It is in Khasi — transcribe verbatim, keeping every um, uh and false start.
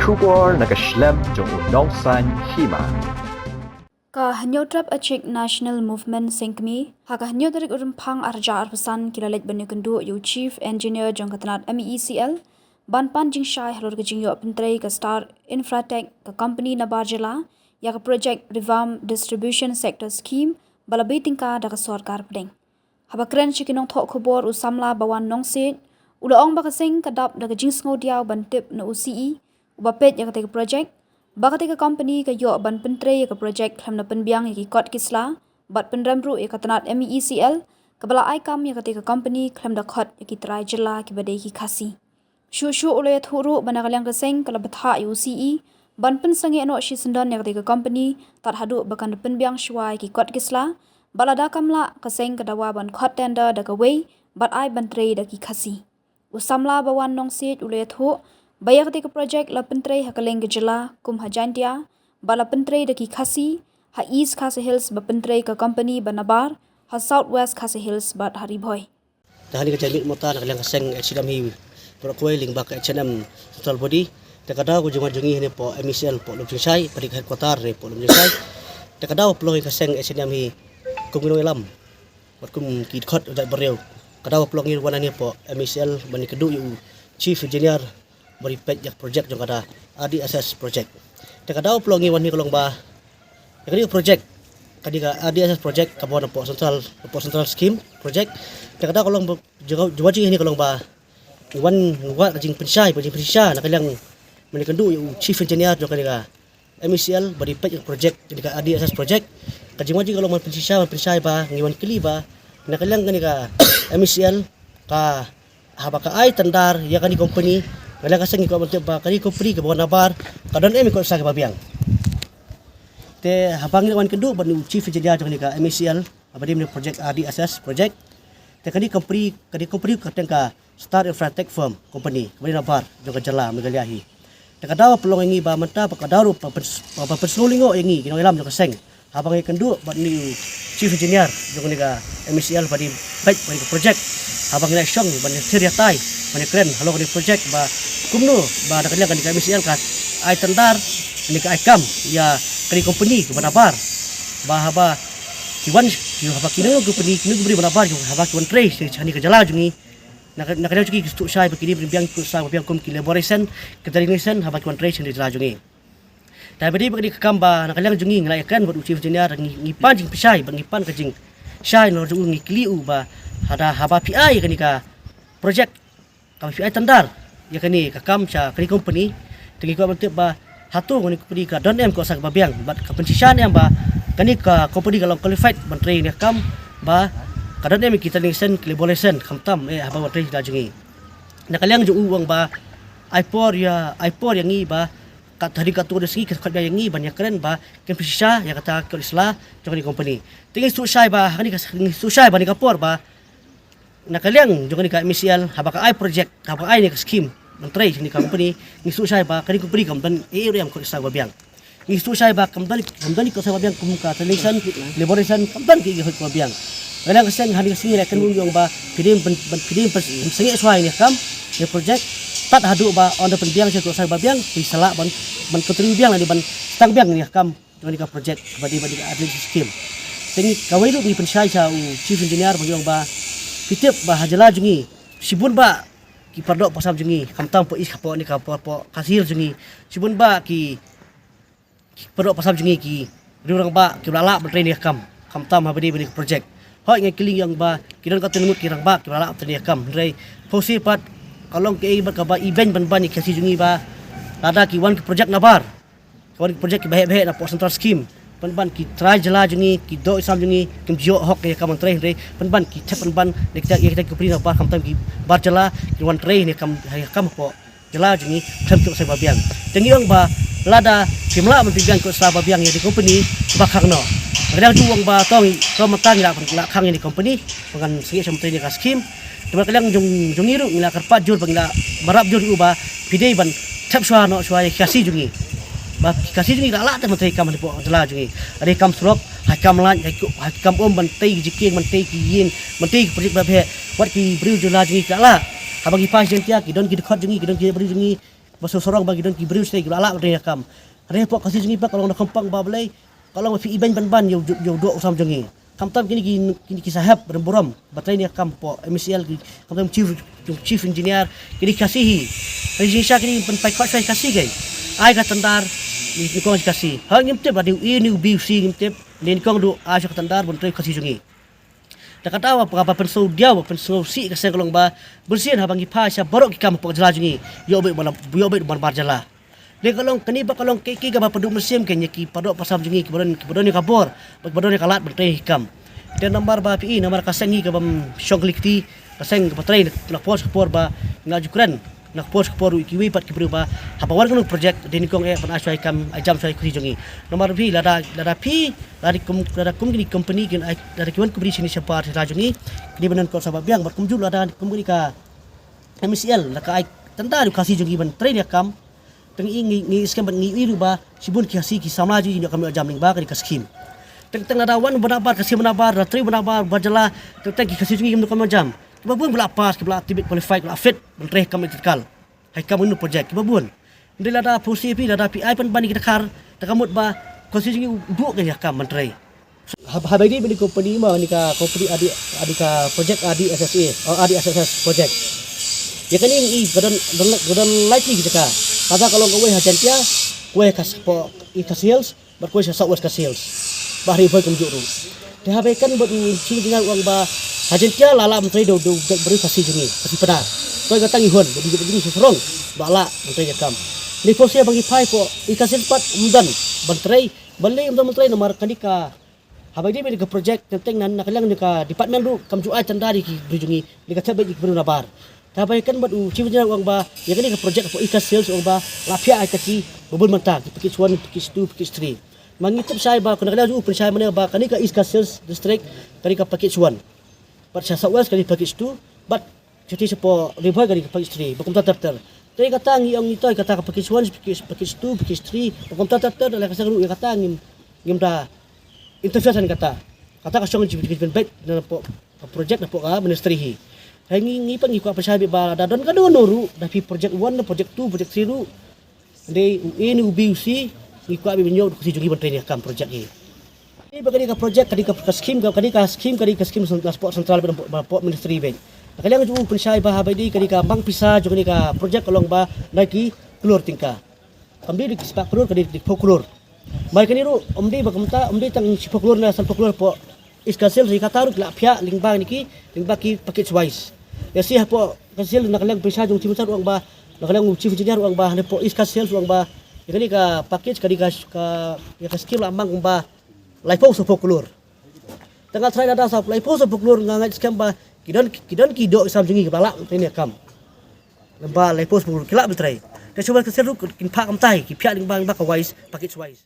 Khubor na ka shlem jong u Nongsaiñ Hima. Ka Hynñiewtrep Achik National Movement Sengkmie ha ka hynñiew tarik u Rymphang arhajar arphew san ki la leit ban ïakynduh ïa u Chief Engineer jong ka tnat M E E C L ban pan jingshai halor ka jingïoh pyntrei ka Star Infratech, ka company nabar jylla, ïa ka project Revamp Distribution Sector Scheme ba la bieit tyngka da ka sorkar pdeng. Haba kren sha ki nongthoh khubor, u samla Bawan Nongsiej u la ong ba ka seng ka dap da ka jingsngewdiaw ban tip na u C E uba peit ïa katei ka project ba katei ka company ka ïoh ban pyntrei ïa ka project khlem da pynbiang ïa ki kot ki sla, bad pynrem ruh ïa ka tnat M E E C L kaba la ai kam ïa katei ka company khlem da khot ïa ki trai jylla kiba dei ki Khasi. Shuh shuh u la ïathuh ruh ba na ka liang ka seng ka la bthah ïa u C E ban pynsangeh noh shisyndon ïa katei ka company tad haduh ba kan da pynbiang shuwa ïa ki kot ki sla, bad lada kam lah, ka seng ka dawa ban khot tender da kawei bad ai ban trei da ki Khasi. U samla Bawan Nongsiej u la ïathuh ba ïa katei ka project la pyntrei ha kylleng ka jylla kum ha Jaintia, ba la pyntrei da ki Khasi, ha East Khasi Hills ba pyntrei ka company ba nabar, ha South West Khasi Hills bad ha Ri Bhoi. Te ha kane ka janmiet mynta na ka liang ka seng H and M hi, para kwai lyngba ka H and M central body. Te ka daw ka jingwan jong ngi hangne hapoh M E C L hapoh Lumjingshai, pdeng ka headquarter hangne hapoh Lumjingshai. Te ka daw pynlong ïa ka seng H and M hi kum ki nongïalam bad kum ki dkhot u jaitbynriew. Ka daw pynlong ngi wan hangne hapoh M E C L ban ïakynduh ïa u Chief Engineer ba dei peit ïa ka project jong kata, R D S S project. Te ka daw pynlong ngi wan hangne ka long ba ïa kane ka project, kane ka R D S S project kaba wan hapoh central, hapoh central scheme project. Te ka daw ka long ba jong, jong ngi hangne ka long ba ngi wan, ngi wad ka jingpynshai, ka jingpynshisha na ka liang ban ïakynduh ïa u Chief Engineer jong kane ka M E C L ba dei peit ïa ka project, kane ka R D S S project. Ka jingwan jong ngi ka long ban pynshisha, ban pynshai ba ngi wan kylli ba na ka liang kane ka M E C L ka, haba ka ai tender ïa kane ka company, na ka liang ka seng ngi kwah ban tip ba kane ka company kaba wan nabar ka don em ïa ki kot sla kiba biang. Te haba ngi la wan kynduh bad u Chief Engineer jong kane ka M E C L, haba dei mynne project R D S S project. Te kane ka company, kane ka company ka kyrteng ka Star Infratech Firm Company, kaba dei nabar jong ka jylla Meghalaya hi. Te ka daw pynlong ïa ngi ba mynta ba ka daw ruh ba pyn-, ba pynsngewlyngngoh ïa ngi ki nongïalam jong ka seng haba ngi kynduh bad une u Chief Engineer jong kane ka M E C L ba dei peit ïa kane ka project. Haba ngi la shong ban ïathir ïatai, ban ïakren halor kane ka project ba kumno ba na ka liang kane ka M E C L ka ai tender, kane ka ai kam ïa kane ka company kaba nabar, ba haba ki wan, ki, haba kine ki company, kine ki company ba nabar, haba ki wan trei sha kane ka jylla jong ngi, na ka, na ka liang jong ngi ki sngewthuh shai ba kine ki pynbiang ki kot sla ba biang kum ki labour ration, ki training ration, haba ki wan trei sha kane ka jylla jong ngi. Te ba dei ba kane ka kam ba na ka liang jong ngi ngi la ïakren bad u Chief Engineer, ngi, ngi pan jingpynshai, ba ngi pan ka jingshai na jong u, ngi kylli u ba lada haba phi ai kane ka project, kaba phi ai tender ïa kane ka kam sha kane ka company, te ngi kwah ban tip ba hato kane ka company ka don em ki kot sla kiba biang bad ka pynshisha ne em ba kane ka company ka long qualified ban trei ïa kane ka kam, ba ka don em ki training ration, ki labour ration, khamtam eh haba wan trei sha ka jylla jong ngi. Na ka liang jong u u ong ba ai por ïa, ai por ïa ngi ba kat hadien katto katne sngi ki khot ïa ngi ban ïakren ba kin pynshisha ïa kata ki kot sla jong kane ka company. Te ngi sngewthuh shai ba ha kane ka, ngi sngewthuh shai ba ha kane ka por ba na ka liang jong kane ka M E C L, haba ka ai project, haba ka ai kane ka scheme ban trei sha kane ka company, ngi sngewthuh shai ba kane ka company kam don ei ei ruh em ki kot sla kiba biang. Ngi sngewthuh shai ba kam don, kam don ki kot sla kiba biang kum ka training ration, labour ration, kam don ki kot sla kiba biang. Nga la kren ha kane ka sngi, la kren, u ong ba phi dei ban, ban, phi dei ban, ban pynsangeh shuwa ïa kane ka kam, ïa kane ka project, tad haduh ba ynda pynbiang shuwa ki kot sla kiba biang, phi sa lah ban, ban continue biang lane ban sdang biang ïa kane ka kam jong kane ka project ba dei, ba dei ka R D S S scheme. Te ngi, kawei ruh ngi pynshai sha u Chief Engineer ba ngi ong ba phi tip ba ha jylla jong ngi shibun bah ki paradoh parasan jong ngi, khamtam hapoh East, hapoh kane ka, hapoh, hapoh Khasi Hills jong ngi, shibun bah ki, ki paradoh parasan jong ngi, ki riew rangbah kiba la lah ban trei ïa kane ka kam, khamtam haba dei ba dei ka project. Hooid, nga kylli ïa u ong ba ki don katto katne ngut ki rangbah kiba la lah ban trei ïa kane ka kam, hynrei pynban pat ka long kaei bad kaba ibeiñ pynban ïa ki Khasi jong ngi ba lada ki wan ki project nabar, ki wan ki project kiba heh ba heh na poh central scheme, pynban ki trai jylla jong ngi, ki doh ki sam jong ngi kim ju ïoh hok ïa ka kam ban trei, hynrei pynban ki thep pynban na kita, ïa kita ki company nabar, khamtam ki bar jylla ki wan trei ïa ka kam, ïa ka kam hapoh jylla jong ngi khlem ki kot sla kiba biang. Te ngi ong ba lada kim lah ban pynbiang ki kot sla ba biang ïa kane ka company, ba khang noh. Nga la ju ong ba to ngi, to mynta ngi la, la khang ïa kane ka company, ba ngan sangeh sha mynta ïa ka scheme. Te na ka liang jong, jong ngi ruh ngi la kyrpad jur, ba ngi la mrap jur ïa u ba phi dei ban thep shuwa noh shuwa ïa ki Khasi jong ngi, ba ki Khasi jong ngi ki la lah te ban trei kam hapoh jylla jong ngi. Lada ïa kam surok, ha ïa kam light, ha ïa ki, ha ïa ki kam um, ban tei ki jingkieng, ban tei ki ïing, ban tei ki project ba heh, wat ki briew jylla jong ngi ki la lah. Haba ngi phai sha Jaintia, ki don ki dkhot jong ngi, ki don ki briew jong ngi, ba sngewsarong ba ki don ki briew shisha ki la lah ban trei ïa ka kam. Hynrei hapoh Khasi jong ngi pat ka long da kongpong ba balei ka long ba phi ibeiñ ban ban ïa u doh u sam jong ngi. Khamtam kine ki, kine ki sahep rem burom ba trei ïa ka kam hapoh M E C L ki, khamtam chief, chief engineer kine ki Khasi hi. Hynrei jingshisha kine pynpaw khot shuwa Khasi keiñ. Ai ka tender ne nyngkong sha Khasi. Ha ngim tip ba dei u A ne u B u C ngim tip. Ne nyngkong duh ai shuwa ka tender ban trei Khasi jong ngi. Da kata ba, ba pynsngewdiaw ba pynsngewsih ka seng ka long ba bunsien haba ngi phai sha baroh ki kam hapoh jylla jong ngi, ïoh beit ban, ïoh beit ban bar jylla. Dei ka long kane ba ka long ki, ki kaba pynduh mynsiem keiñ ïa ki paidbah parsam jong ngi kiba don, kiba don ïa ka bor, kiba don ïa ka lad ban trei ki kam. Te namar ba phi i namar ka seng hi kabym shong kli kti, ka seng kaba trei na por sha por ba nga ju kren. Na ka por sha ka por ruh ïa kiwei pat ki briew ba haba wan kano project dei nyngkong eh ban ai shuwa ïa ka kam, ai jam shuwa ïa ka Khasi jong ngi. Namar phi lada, lada phi, lada kum, lada kum kine ki company kin ai, lada ki wan company shane shabar sha jylla jong ngi, kine ba don kor sa ba biang bad kumjuh lada kum kane ka M E C L lada ka ai tender ïa u Khasi jong ngi ban trei ïa ka kam. Tang i ngi, ngi skhem bad ngi i ruh ba shibun ki Khasi ki samla jong ngi ïoh kam ïoh jam lyngba kane ka skim. Tang, tang lada wan ba nabar ka skim ba nabar, lada trei ba nabar ba jylla, tang, tang ki Khasi jong ngi ïoh kam ïoh jam. Kiba bun ba la pass, kiba la tip qualified, kiba la fit ban trei ha ka kam electrical. Ha ka kam kano project kiba bun. Hynrei lada phi sngewsih phi, lada phi ai pynban ïa ki dkhar, te ka mut ba Khasi jong ngi u duh keiñ ïa ka kam ban trei. Hab-, haba ïadei bad kane ka company ma, kane ka company R D, kane ka project R D S S A, oh, R D S S S project. Ïa kane ngi i ka don, don, ka don lai tylli ki jaka. Kata ka long kawei ha Jaintia, kawei ka sha, hapoh East Khasi Hills, bad kawei sha South West Khasi Hills. Bad ha Ri Bhoi kumjuh ruh. Te haba ïakren bad u Chief Engineer u ong ba ha Jaintia la lah ban trei da u, da u, da u briew Khasi jong ngi, Khasi Pnar. Te kata ngi hun, ba dei, ba dei sngewsarong ba lah ban trei ïa ka kam. Hynrei phi sngewsih ba ngi phai hapoh East Khasi Hills pat ym don ban trei, balei ym don ban trei namar kane ka, haba ïadei bad kane ka project, teng teng na, na ka liang kane ka department ruh kam ju ai tender ïa ki briew jong ngi, lada ka thep beit ïa ki briew nabar. Te haba ïakren bad u Chief Engineer u ong ba ïa kane ka project hapoh East Khasi Hills u ong ba la phiah ïa ki ba bun mynta, ki package one, package two, package three. Ma ngi tip shai ba, kane ka liang u pynshai mynne ba kane ka East Khasi Hills District kane ka package one. Bad sha South West kane package two, bad shatei shapoh Ri Bhoi kane package three, ba kumta ter ter. Te kata ngi ong ngi to, kata ka package one, package, package two, package three, ba kumta ter ter, da la ka seng ruh ïa kata ngim, ngim da interfere sha kata. Kata ka shong jingpynbeit na hapoh ka project, na hapoh ka ministry hi. Hynrei ngi, ngi pat ngi kwah pynshai beit ba lada don kano kano ruh, da phi project one, project two, project three ruh. Hynrei u A ne u B u C, ngi kwah beit ban ïoh u Khasi jong ngi ban trei ïa ka kam project hi. Hynrei ba kane ka project, kane ka, ka scheme, ka, kane ka scheme, kane ka scheme cen-, na hapoh central bad na hapoh, hapoh ministry beit. Na ka liang jong u pynshai ba haba ïadei kane ka mang pisa jong kane ka project ka long ba na ki klur tyngka. Kam dei da ki spah klur, ka dei da ki phew klur. Ma ïa kane ruh ym dei ba kumta, ym dei tang shiphew klur ne sanphew klur hapoh East Khasi Hills, ïa kata ruh ki la phiah lyngba kine ki, lyngba ki package wise. Ïa shi hapoh Khasi Hills na ka liang pisa jong u Chief Minister u ong ba, na ka liang u Chief Engineer u ong ba, hapoh East Khasi Hills u ong ba ïa kane ka package, kane ka, ka, ïa ka scheme la mang kumba laiphew sanphew klur. Te nga tharai lada sa laiphew sanphew klur nga ngeit skhem ba ki don, ki don ki doh ki sam jong ngi kiba lah ban trei ïa ka kam. Ba laiphew sanphew klur ki lah ban trei. Te shuwa ka sel ruh kin phah kumta hi, ki phiah lyngba, lyngba ka wise, package wise.